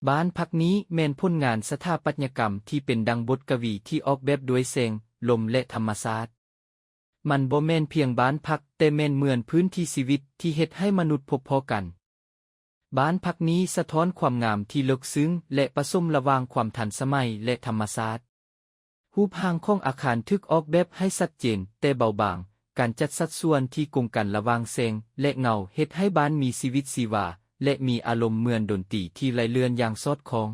ບ້ານພັກນີ້ແມ່ນຜົນງານສະຖາປັດຍະກຳທີ່ເປັນດັ່ງບົດກະວີທີ່ອອກແບບດ້ວຍແສງ, ລົມ ແລະ ທຳມະຊາດ. ມັນບໍ່ແມ່ນພຽງບ້ານພັກ, ແຕ່ແມ່ນເໝືອນພື້ນທີ່ຊີວິດທີ່ເຮັດໃຫ້ມະນຸດພົບພໍ້ກັນ. ບ້ານພັກນີ້ສະທ້ອນຄວາມງາມທີ່ເລິກເຊິ່ງ ແລະ ປະສົມລະຫວ່າງຄວາມທັນສະໄໝ ແລະ ທຳມະຊາດ. ຮູບຮ່າງຂອງອາຄານຖືກອອກແບບໃຫ້ຊັດເຈນ ແຕ່ເບົາບາງ, ການຈັດສັດສ່ວນທີ່ກົງກັນລະຫວ່າງແສງ ແລະ ເງົາ ເຮັດໃຫ້ບ້ານມີຊີວິດຊີວາ ແລະ ມີອາລົມເໝືອນດົນຕີທີ່ໄຫຼເລື່ອນຢ່າງສອດຄ່ອງ.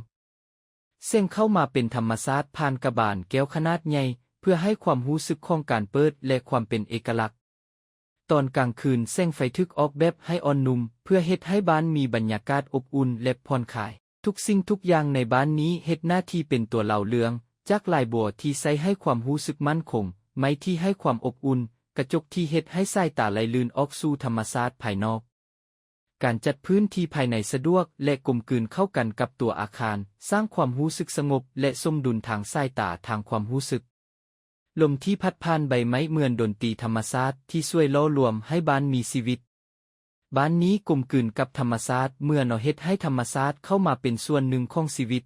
ແສງເຂົ້າມາເປັນທຳມະຊາດຜ່ານກະບານແກ້ວຂະໜາດໃຫຍ່ ເພື່ອໃຫ້ຄວາມຮູ້ສຶກຂອງການເປີດ ແລະ ຄວາມເປັນເອກະລັກ. ຕອນກາງຄືນແສງໄຟຖືກອອກແບບໃຫ້ອ່ອນນຸ່ມ ເພື່ອເຮັດໃຫ້ບ້ານມີບັນຍາກາດອົບອຸ່ນ ແລະ ຜ່ອນຄາຍ. ທຸກສິ່ງທຸກຢ່າງໃນບ້ານນີ້ເຮັດໜ້າທີ່ເປັນຕົວເລົ່າເລື່ອງ, ຈາກລາຍບົວທີ່ໃສ່ໃຫ້ຄວາມຮູ້ສຶກໝັ້ນຄົງ, ໄມ້ທີ່ໃຫ້ຄວາມອົບອຸ່ນ, ກະຈົກທີ່ເຮັດໃຫ້ສາຍຕາໄຫຼລື່ນອອກສູ່ທຳມະຊາດພາຍນອກ. ການຈັດພື້ນທີ່ພາຍໃນສະດວກ ແລະ ກົມກືນເຂົ້າກັນກັບຕົວອາຄານ, ສ້າງຄວາມຮູ້ສຶກສະຫງົບ ແລະ ສົມດຸນທາງສາຍຕາ, ທາງຄວາມຮູ້ສຶກ. ລົມທີ່ພັດຜ່ານໃບໄມ້ເໝືອນດົນຕີທຳມະຊາດທີ່ຊ່ວຍຫຼໍ່ລວມໃຫ້ບ້ານມີຊີວິດ. ບ້ານນີ້ກົມກືນກັບທຳມະຊາດເໝືອນເອົາເຮັດໃຫ້ທຳມະຊາດເຂົ້າມາເປັນສ່ວນໜຶ່ງຂອງຊີວິດ.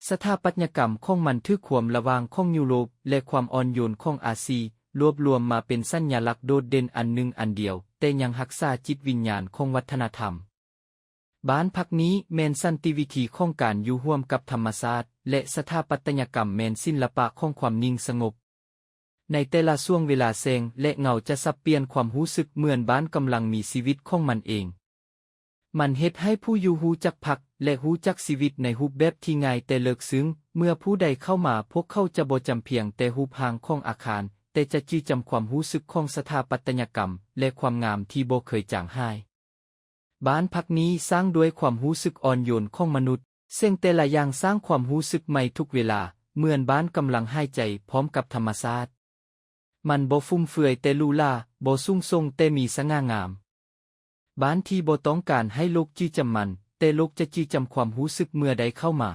ສະຖາປັດຍະກຳຂອງມັນຖືກຄວາມລະຫວ່າງຂອງຢູໂຣບ ແລະ ຄວາມອ່ອນໂຍນຂອງອາຊີ, ລວບລວມມາເປັນສັນຍະລັກໂດດເດັ່ນອັນໜຶ່ງອັນດຽວ, ແຕ່ຍັງຮັກສາຈິດວິນຍານຂອງວັດທະນະທຳ. ບ້ານພັກນີ້ແມ່ນສັນຕິວິທີຂອງການຢູ່ຮ່ວມກັບທຳມະຊາດ ແລະ ສະຖາປັດຕະຍະກຳແມ່ນສິນລະປະຂອງຄວາມນິ່ງສະຫງົບ. ໃນແຕ່ລະຊ່ວງເວລາແສງ ແລະ ເງົາຈະສັບປ່ຽນຄວາມຮູ້ສຶກເໝືອນບ້ານກຳລັງມີຊີວິດຂອງມັນເອງ. ມັນເຮັດໃຫ້ຜູ້ຢູ່ຮູ້ຈັກພັກ ແລະ ຮູ້ຈັກຊີວິດໃນຮູບແບບທີ່ງ່າຍແຕ່ເລິກເຊິ່ງ. ເມື່ອຜູ້ໃດເຂົ້າມາ, ພວກເຂົາຈະບໍ່ຈຳພຽງແຕ່ຮູບຮ່າງຂອງອາຄານ, ແຕ່ຈະຈື່ຈຳຄວາມຮູ້ສຶກຂອງສະຖາປັດຕະຍະກຳ ແລະ ຄວາມງາມທີ່ບໍ່ເຄີຍຈາງຫາຍ. ບ້ານພັກນີ້ສ້າງດ້ວຍຄວາມຮູ້ສຶກອ່ອນໂຍນຂອງມະນຸດ. ເຊິ່ງແຕ່ລະຢ່າງສ້າງຄວາມຮູ້ສຶກໃໝ່ທຸກເວລາ, ເໝືອນບ້ານກຳລັງຫາຍໃຈພ້ອມກັບທຳມະຊາດ. ມັນບໍ່ຟຸມເຟືອຍແຕ່ຫຼູຫຼາ, ບໍ່ສູງສົ່ງແຕ່ມີສະຫງ່າງາມ. ບ້ານທີ່ບໍ່ຕ້ອງການໃຫ້ໂລກຈື່ຈຳມັນ, ແຕ່ໂລກຈະຈື່ຈຳຄວາມຮູ້ສຶກເມື່ອໄດ້ເຂົ້າມາ.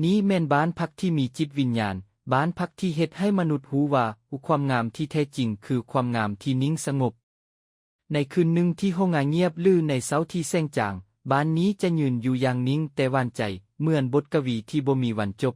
ນີ້ແມ່ນບ້ານພັກທີ່ມີຈິດວິນຍານ, ບ້ານພັກທີ່ເຮັດໃຫ້ມະນຸດຮູ້ວ່າ ຄວາມງາມທີ່ແທ້ຈິງຄືຄວາມງາມທີ່ນິ່ງສະຫງົບ. ໃນຄືນໜຶ່ງທີ່ຫ້ອງງາງງຽບ ຫຼື ໃນເຊົ້າທີ່ແສງຈາງ, ບ້ານນີ້ຈະຢືນຢູ່ຢ່າງນິ່ງແຕ່ຫວານໃຈ, ເໝືອນບົດກະວີທີ່ບໍ່ມີວັນຈົບ.